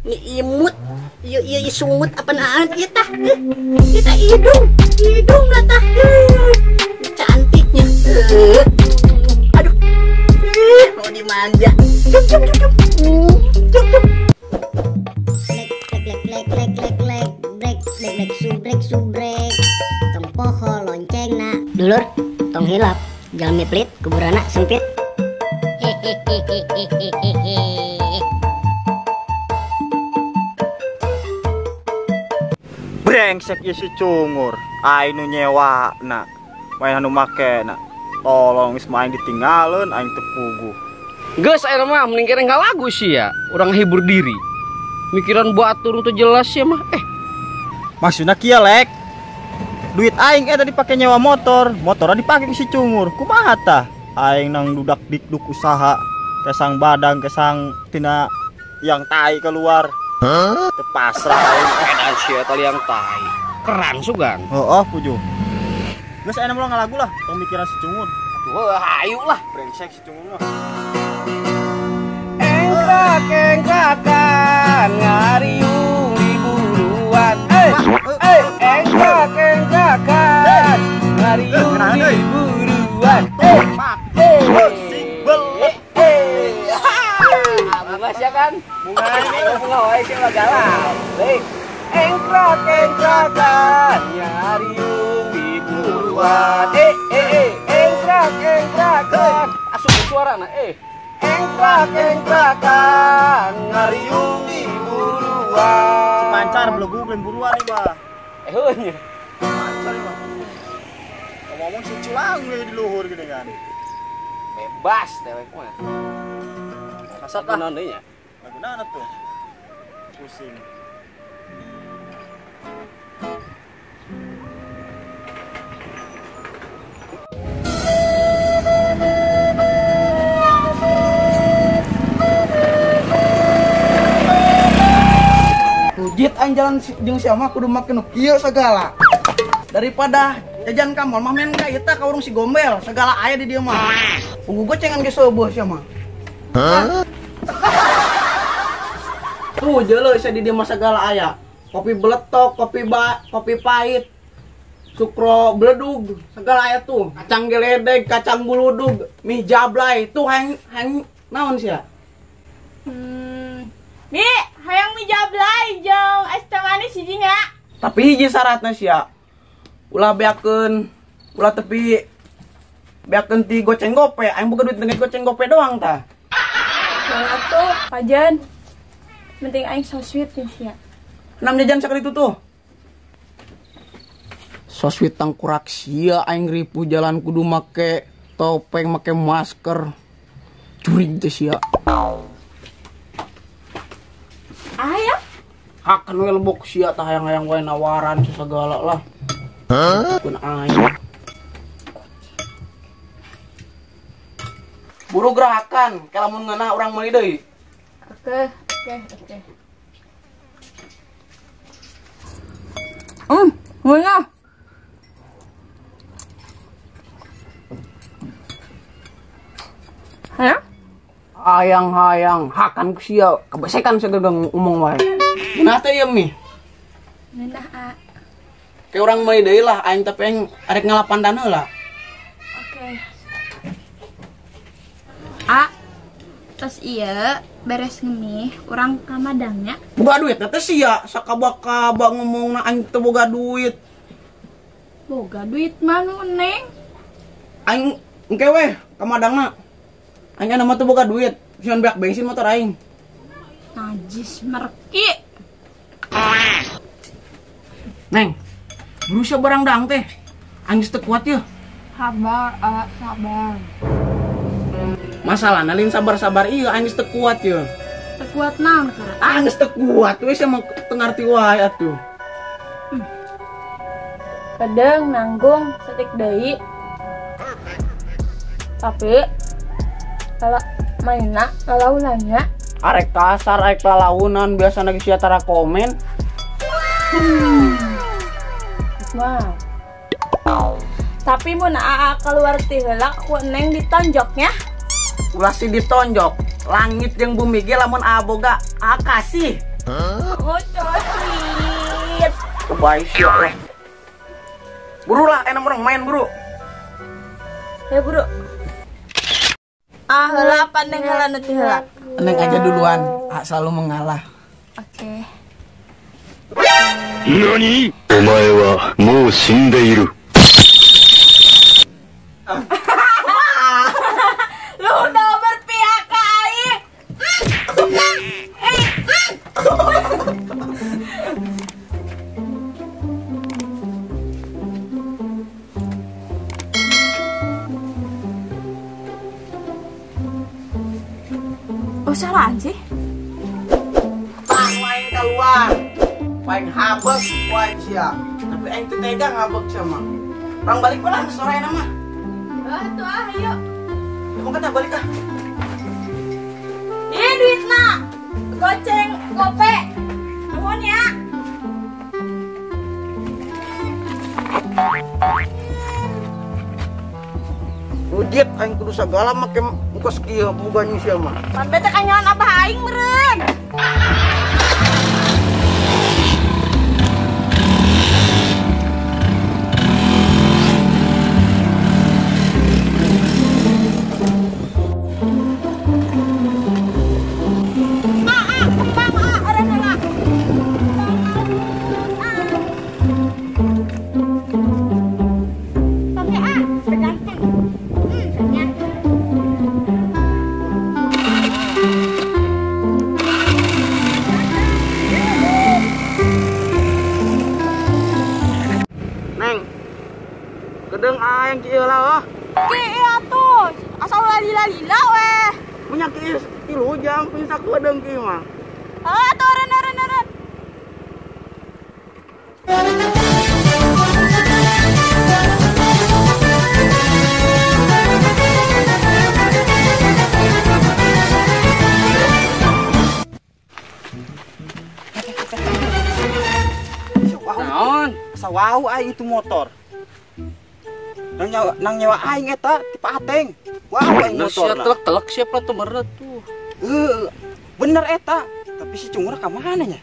Ni imut, ieu ieu sungut apa naan ieu tah. Kita hidung, hidung lah tah. Cantiknya. Aduh. Mau dimanja. Cup cup cup cup. Cup cup. Lek lek lek lek lek lek brek lek lek subrek subrek. Tong poho loncengna. Dulur, tong hilap. Jalmi pelit, kuburanna sempit. Hehehehehehe. Brengsek ieu si cungur, aing nu nyewana, main anu makena. Tolong geus mah aing ditinggaleun, aing teu puguh. Geus ayeuna mah mending kere ngalagu sih ya, urang hibur diri. Mikiran batur teu jelas ya mah. Maksudna kieu lek. Duit aing eta dipake nyewa motor, motorna dipake ku si cungur. Kumaha tah? Aing nang dudak dikduk usaha, kesang badang, kesang tina yang tai keluar. Huh? Tepasrah aing. Edan sia tali yang tai. Keran sugan. Heeh, puju. Geus ayeuna mah ngalagu lah, tong mikiran si cungur. Atuh hayu lah, brengsek si cungur mah. Engkrak engkrakan ngariung di buruan. Engkrak engkrakan ngariung di buruan. Sing belet. Bunga sia kan? Bunga ini bunga wae sia mah galau. Baik. Engkrak engkrakan ngariung di buruan. Engkrak engkrakan. Asup suarana Engkrak engkrakan ngariung di buruan. Si pancar belegu lain buruan nih, Bah. Heuh nya. Pancar nih, Bah. Ngomong si culang we di luhur gini kan. Bebas dewek mah. Kasat lah. Naon deui nya? Lagu naon tuh? Pusing. Jit aing jalan jeung sia mah kudu make nu kieu sagala. Daripada jajan ka mall mah main ka ieu tah ka warung si Gombel, sagala aya di dieu mah. Ungu gocengan ge seueuh sia mah. Hah? Tuh jeuleuh sia di dieu mah sagala aya. Kopi beletok, kopi kopi pahit, sukro beledug, segala aya tuh. Kacang geledeg, kacang buludug, mie jablay, tuh hayang hayang naon sia? Mi, hayang mie jablay jeung es teh manis hiji nya. Tapi hiji syaratna sia. Ulah beakeun, ulah tepi beakeun ti goceng gope, aing boga duit dengan goceng gope doang tah. Lah tuh, pajan. Penting aing so sweet nih sia. 6 jajan sakali itu tuh. So sweet tangkurak sia aing ripuh jalan kudu make topeng, make masker. Curig teh sia. Ayah? Hakan we lebok sia tah hayang-hayang wae nawaran sesegala lah. Hah? Kun aing. Buru gerakan, ke lamun ngeunah urang meuli deui. Oke, oke, oke. Ngeunah. Hayang? Hayang-hayang, hakan ku sia, kebesekan sia gegang ngomong wae. Ngeunah teh ieu mie? Ngeunah, A. Kayak urang meuli deui lah, aing tapi aing arek ngalapan dana lah. Oke. A, tos ieu beres ngemih, urang ka madangnya. Boga duit teh sia, sakaba-kaba ngomongna aing teu boga duit. Boga duit mah nu neng. Aing engke weh ka madangna. Aing aya mah teu boga duit, sieun beak bensin motor aing. Najis merki. Neng, berusaha barang dang teh. Aing geus teu kuat yeuh. Sabar, A, sabar. Masalahna lain sabar-sabar ieu aing geus teu kuat yeuh. Teu kuat naon karena? Aing geus teu kuat we sia mah teu ngarti wae atuh. Pedeng nanggung setik deui. Tapi kalau mainna lalaunannya arek kasar arek lalaunan biasa lagi sia tara komen. Wow. Tapi mun aa keluar ti heula ku neng ditonjoknya. Ulah si ditonjok, langit jeung bumi ge lamun aa boga aa kasih. Oh, sweet. Kebaik sih lah. Buru lah, enak orang main buru. Ya buru. Ah, heula pandeng heula nu ti heula. Neng aja duluan, selalu mengalah. Oke. Nani? Omae wa mou shindeiru. Lu udah berpihak ke aing. Oh, salaan sih? Tah aing keluar. Aing habek wae sia. Tapi aing teu tega ngabek sama. Urang balik lah sore mah. Ah, tuh ah, ayo. Emang kata balik ah. Ini duitna. Goceng, gope. Nuhun ya. Ujit aing kudu sagala make ongkos kieu boga sia mah. Pan bete kanyawan abah aing meureun. Kedeng aing kieu lah oh. Kieu atuh, asal lila-lila weh. Punya kieu 3 jam bisa kedeng kieu mah. Heuh atuh eureun. Naon? Asa wau aing itu motor. Nang nyewa aing eta ti Pak Ateng. Wah, aing motor. Telek-telek siapa tuh bener tuh. Heeh. Bener eta. Tapi si cungur ka mana nya?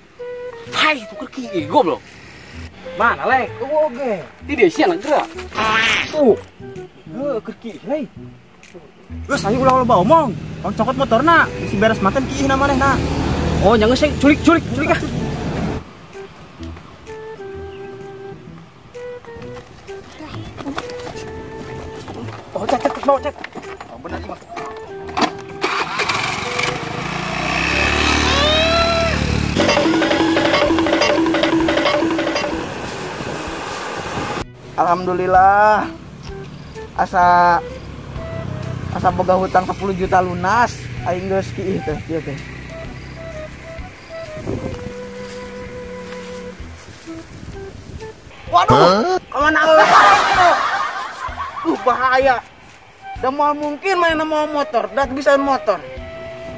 Hai, tuh keur kieu goblok. Mana lek? Eueuh oge. Di desa gerak. Tuh. Heuh, keur kieu heuy. Geus ayo ulah loba omong. Bang cokot motorna, bisi beres makan kieu na manehna. Oh, jangan sih culik ah. Oh, cet, bawa cet. Oh, benar ini, Mas. Alhamdulillah. Asa boga hutang 10 juta lunas, aing geus kieu teh, kieu teh. Waduh, kemana euy? Bahaya. Da moal mungkin main mau motor, da bisa motor.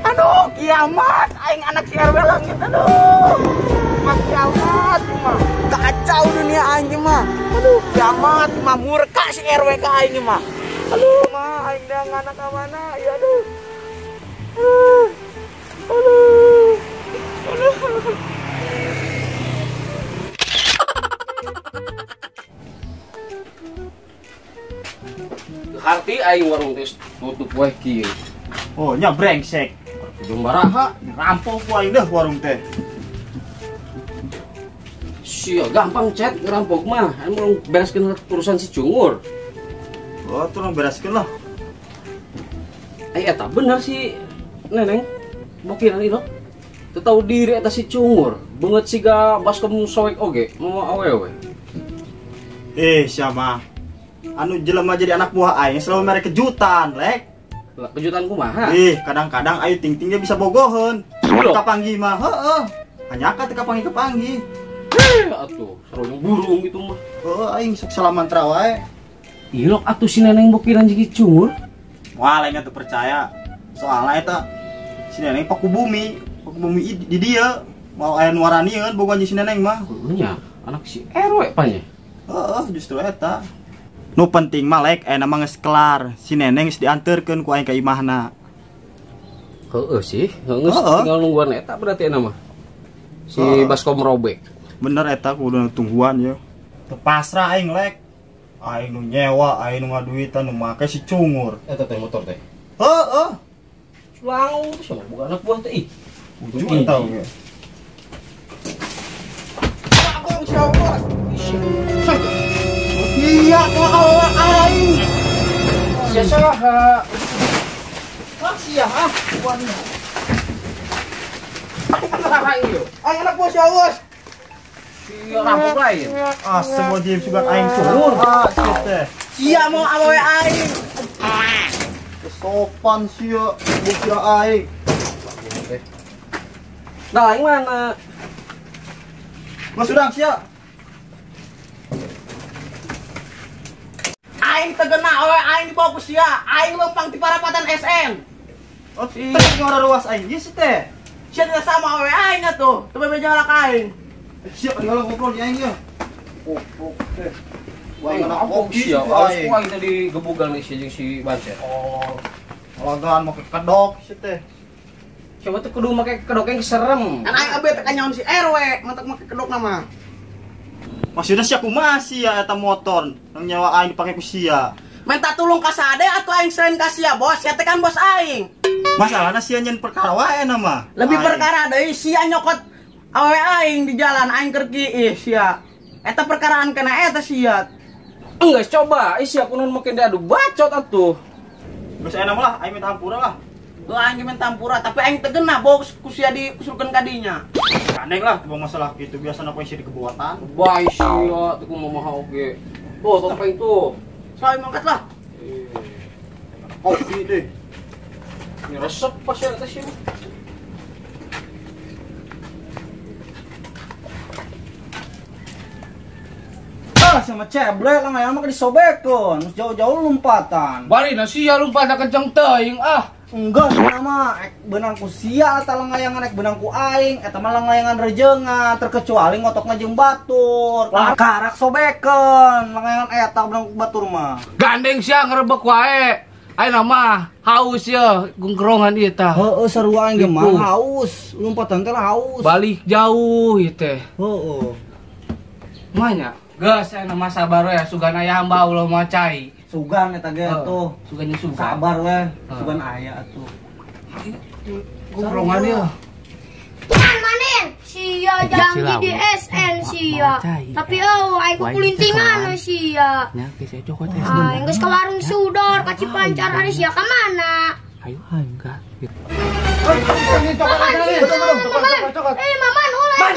Aduh, kiamat aing anak si RW langit aduh. Mah kiamat mah. Kacau dunia aing mah. Aduh, kiamat mah murka si RW ka aing mah. Aduh, mah aing da anak ka mana? Ya aduh. Aduh. Aduh. Aduh. Harti aing warung teh tutup wae kieu. Oh, nya brengsek. Ujung baraha dirampok ku aing deh warung teh. Sia gampang cet ngerampok mah. Emang bereskeun urusan si cungur. Oh, tolong bereskeun lah. Eh eta bener si Neneng. Bokiran ieu. Teu tahu diri eta si cungur. Beungeut siga baskom soek oge, moal awewe. Eh, siapa? Anu jelema jadi anak buah aing selalu mere kejutan, lek. Kejutan kumaha? Ih, kadang-kadang ayu ting-ting dia bisa bogoheun. Kapanggih mah, heeh. Hanyaka teu kapanggih-kapanggih. Heh, atuh sareng burung gitu mah. Heeh, aing sok salamantra wae. Ilok atuh si Neneng bokiran jeung cungur. Wah, lain teu percaya. Soalna eta si Neneng paku bumi di dieu. Mau aya nu waranieun bogohan jeung si Neneng mah. Heuh nya, anak si RW panya. Heeh, justru eta. Nu penting mah lek aya mah geus kelar. Si Neneng geus dianterkeun ku aing ka imahna. Heeh sih, geus tinggal nungguan eta berarti eta mah. Si baskom robek. Bener eta kudu tungguan ya. Teu pasrah aing lek. Aing nu nyewa, aing nu ngaduitan nu make si cungur. Eta teh motor teh. Heeh. Culang tuh sama bukan anak buah teh ih. Ujung tau ge. Bagong sia bos. Iya, kok awak aing. Sia saha? Ah, sia ah. Saha ieu? Aing anak buah sia bos. Sia rampok lain. Ah, semua jim sugan aing cungur. Ah, sia teh. Sia mau awewe aing. Sopan sia, sia aing. Nah, aing mana? Mas udang sia. Aing tegena awewe aing dibawa ku sia. Aing lempang di parapatan SN. Oh, teh ngora ruas aing ieu si teh. Sia tidak sama awewe aing atuh. Teu bebeja ka aing. Siap kalau ngobrol di aing ya. Goblok teh. Wah, anak kopi sia. Aing aing tadi gebugan si jeung si Banser. Oh. Olagan make kedok si teh. Coba tuh kudu make kedok yang serem. Kan aing abet kanyaon si RW, mantak make kedok nama. Maksudnya sia kumaha sia eta motor nang nyawa aing dipake ku sia. Minta tulung ka sade atuh aing selain ka sia bos, sia teh kan bos aing. Masalahna sia nyen perkara wae na mah. Lebih perkara deui sia nyokot awewe aing di jalan aing keur kiih sia. Eta perkaraan kena eta sia. Enggak coba, ih sia kunaon make diadu bacot atuh. Geus enak lah, aing minta hampura lah. Tuh aing minta hampura, tapi aing teu geunah bos ku sia dikusurkeun ka dinya. Gandeng lah, teu masalah kitu biasana ku sia dikebuatan. Bae sia teu kumaha oge. Tuh topeng tuh. Soy mangkat lah. Kopi deh. Nyeresep pas ya eta sia. Ah, sama ceblek lah ngayang mah disobekeun, jauh-jauh lompatan. Bari na sia lompatan kenceng teuing ah. Enggak sama ek benang ku sia eta lengayangan ek benang ku aing, eta mah lengayangan rejengan, terkecuali ngotokna jeung batur. Karak sobekeun lengayangan eta benang ku batur mah. Gandeng sia ngerebek wae. Ayeuna mah haus ye gungkerongan ieu tah. Heeh, seru aing ge mah haus, lompatan teh lah haus. Balik jauh ieu teh. Heeh. Manya geus ayeuna mah sabar we sugan aya hamba ulah moal cai. Sugan eta ge atuh. Sugan sugan. Sabar we, sugan aya atuh. Gungkerongan ieu. Man manen sia janji di SN sia. Tapi eueuh aing kukulintingan we sia. Nya geus aya cokot teh. Aing geus ka warung sudor ka Cipancar ari sia ka mana? Ayo aing ka. Eh Maman ulah eta Maman. Eh Maman ulah Maman.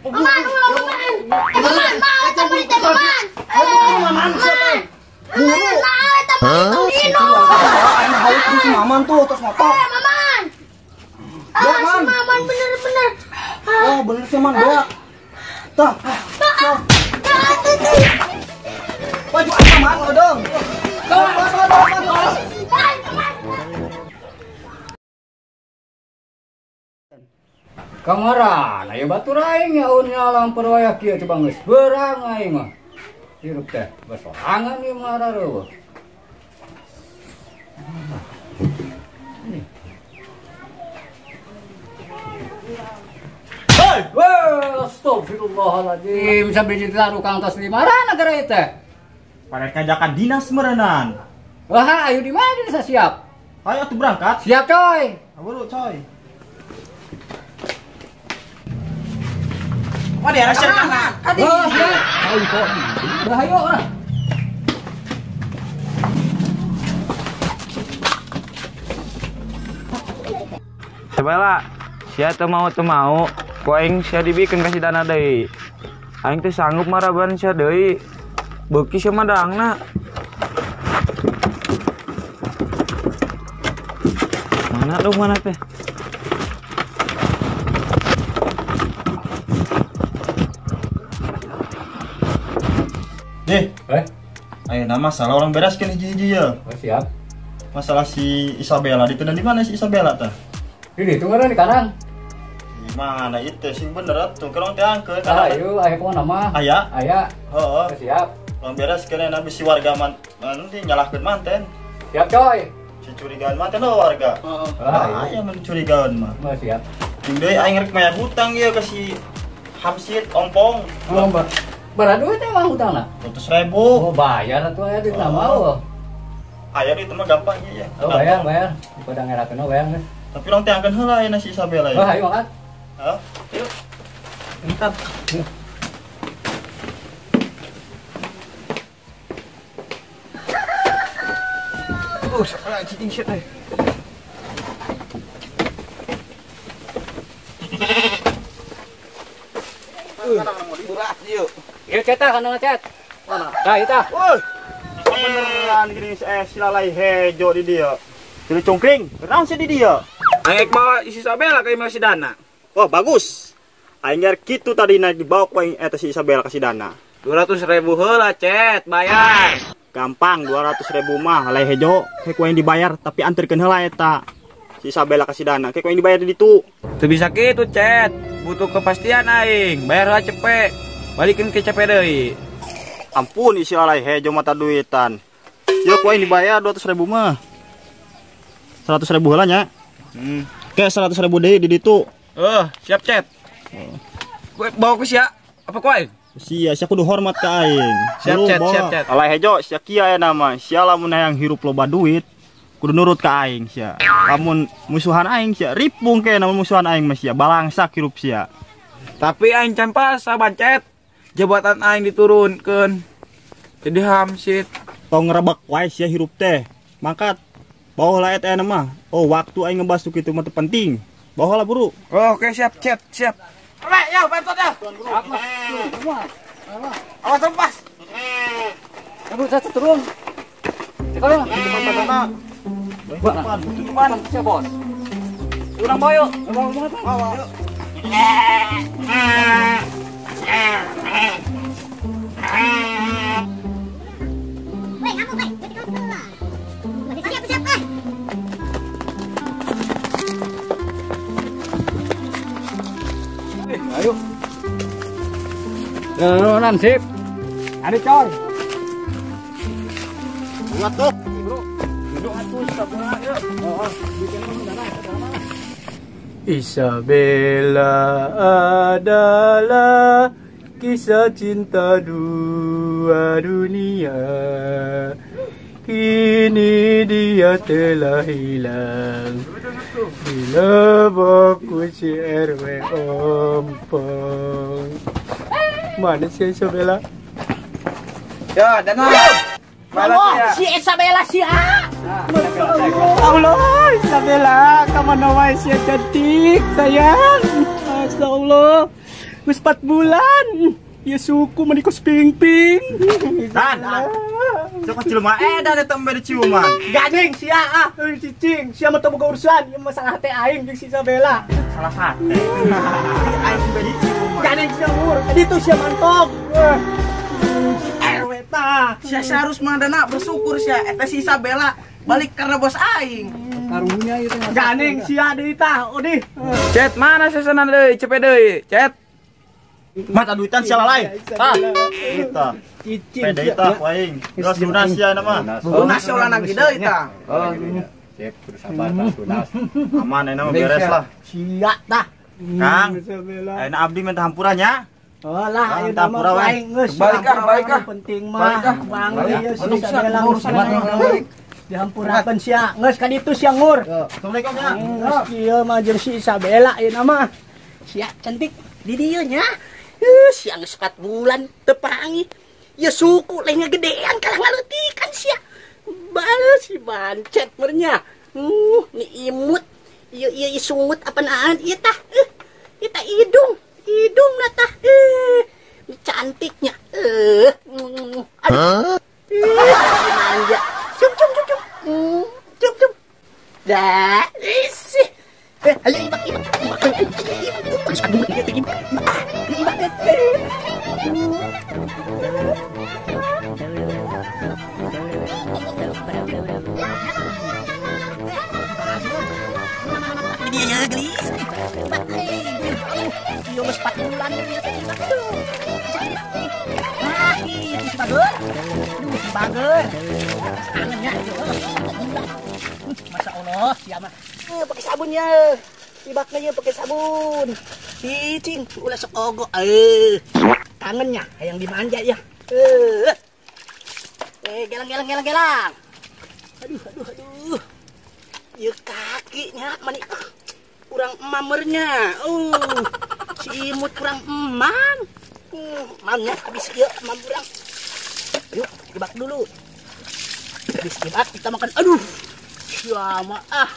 Maman ulah Maman. Eh Maman mau eta beli teh Maman. Eh Maman siapa? Maman mau eta beli tong minum. Aing haus si Maman tuh terus ngotok. Eh Maman. Ah si Maman bener-bener. Oh bener si Man doa. Tah. Baju apa Man odong. Kamaran, ayo batur aing ya nyalang perwaya kieu coba geus beurang aing mah. Hirup teh basorangan ieu mah arareueuh. Hei, weh, astagfirullahaladzim, sambil ditaruh kang tos limaran negara ieu teh. Pada kajakan dinas merenan. Wah, ayo di mana desa siap? Ayo tuh berangkat. Siap, coy. Buru, coy. Wah, daerah mana? Kadi. Ayo kok. Ayo ah. Coba sia teu mau ku aing sia dibikeun ka si dana deui. Aing teh sanggup maraban sia deui. Beuki sia mah daangna. Mana dong mana teh? Nih, ayo nama masalah orang bereskeun hiji-hiji ya. Oh, siap. Masalah si Isabella ditendang di mana si Isabella tah? Di ditu ngaran di kanan. Di mana itu sing bener atuh kerong teh angkeun. Ayo, ayo kumaha nama? Aya. Aya. Heeh. Siap. Orang bereskeun nabi si warga man nanti nyalahkeun manten. Siap, coy. Si curigaan mah teh warga. Heeh. Aya mun curigaan mah. Mah siap. Jeung deui aing rek mayar hutang ieu ka si Hamsid Ompong. Oh, berapa duit emang hutangna? 100.000. Oh, bayar atuh aya duit mah mau. Aya duit mah gampang ieu ya. Oh, bayar, bayar. Daripada ngerakeun bayar geus. Tapi urang teh angkeun heula aya si Isabella ya. Oh, ayo makan. Hah? Yuk. Bentar. Oh, salah cicing shit teh. Berat ieu. Ieu cetak kana cet. Mana? Tah ieu tah. Woi. Beneran gini si lalai hejo di dia. Jadi cungkring, kenaon sih di dia? Aing bawa si Isabella ka imah si Dana. Oh, bagus. Aing ger kitu tadi naik dibawa ku aing eta si Isabella ka si Dana. 200.000 heula, cet, bayar. Gampang 200.000 mah lalai hejo, ke ku aing dibayar tapi anterkeun heula eta. Si Isabella ka si Dana, ke ku aing dibayar di ditu. Teu bisa kitu, cet. Butuh kepastian aing, bayar heula cepet. Balikin ke cepet deui. Ampun isi lalai hejo mata duitan. Yo ku aing dibayar 200.000 mah. 100.000 heula nya. Ke 100.000 deui di ditu. Siap, cet. Kowe bawa ku sia? Apa ku aing? Sia, sia kudu hormat ka aing. Siap, cet, siap, cet. Alai hejo, sia kieu aya nama. Sia lamun hayang hirup loba duit, kudu nurut ka aing sia. Lamun musuhan aing sia, ripung ke namun musuhan aing mah sia, balangsak hirup sia. Tapi aing can saban, cet. Jabatan aing diturunkeun. Jadi hamsit. Tong ngerebek wae sia hirup teh. Mangkat. Bawa lah eta mah. Oh, waktu aing ngebas tuh kitu mah teu penting. Bawa lah buru. Oh, oke siap, cet, siap. Rek, ya, bantot ya. Awas lepas. Aduh, saya turun. Cekoy. Tutupan, tutupan. Siap, Bos. Urang bawa yuk. Bawa. Weh, kamu, weh. Siap, siap, ah. Ayo. Turunan sip. Ada coy. Buat tuh. Bro. Duduk atuh sabuna yuk. Oh, bikin dulu dana. Isabella adalah kisah cinta dua dunia. Kini dia telah hilang di lebok kunci RW Ompong. Mana si Isabella? Ya, Dana. Allah, si Isabella si A. Allah, Isabella, kamana wae sia cantik sayang. Masya Allah, geus 4 bulan. Ya suku menikos ping-ping. Dan, sok jelema edan eta embe diciuman. Gading sia ah, cicing, sia mah teu boga urusan, ieu masalah teh aing jeung si Isabella. Salah hate. Aing embe diciuman. Gading sia umur, tadi tuh sia mantok. RW tah. Sia harus mandana bersyukur sia eta si Isabella balik karena bos aing. Karunya ieu teh. Gading sia deui tah, odih. Cet, mana sesenan deui, cepet deui, cet. Mata duitan sia lalai. Tah. Kita. Cicing. Pede tah aing. Geus lunas sia nama. Lunas sia ulah nagih deui tah. Oh, sip, kudu sabar tah lunas. Aman enak mah beres lah. Sia tah. Kang. Ayeuna abdi minta hampura nya. Oh lah, ayeuna mah aing geus. Balik ah, balik ah. Penting mah. Bang ieu si Isabella balik. Dihampurakeun sia. Geus ka ditu sia ngur. Assalamualaikum ya. Geus kieu mah jeung si Isabella ayeuna mah. Sia cantik di dieu nya. Siang 4 bulan tepangi. Ya suku lain ngegedean kalah ngalutikan sia. Balas si bancet mernya. Ni imut. Ieu ieu sungut apaan ieu tah. Ieu tah hidung. Hidung na tah. Cantiknya. Aduh. Manja. Cium cium cium cium. Cium cium. Dah. Isi. Ayo ibak ibak. Ibak. Ibak. Ini ya gelis. Ieu geus 4 bulan ieu teh ibak tuh. Ah, itu si Bageur. Aduh, si Bageur. Angennya ieu. Masya Allah, sia mah. Pakai sabunnya. Ibakna ieu pakai sabun. Cicing, ulah sok ogo. Kangennya hayang dimanja ya. Gelang gelang gelang gelang. Aduh aduh aduh. Ieu kakinya mani kurang emamernya. Si imut kurang emam. Emamnya habis ieu emam urang. Yuk, ibak dulu. Habis ibak kita makan. Aduh. Siapa ah.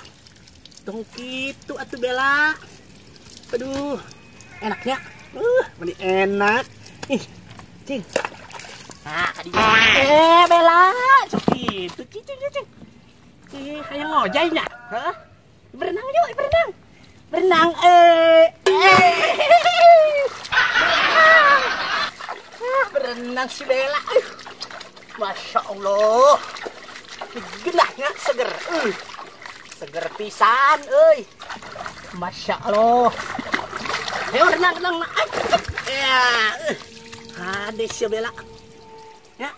Tong kitu atuh Bella. Aduh, enaknya. Meni enak. Ih, cing. Nah, kadinya. Bella, sok kitu cing cing cing. Ih, hayang ngojay nya. Hah? Berenang yuk, berenang. Berenang Berenang. Berenang si Bella. Masya Allah. Genahnya seger. Seger pisan euy. Masya Allah. Ayo renang renang. Ya. Hade si Bella. Ya.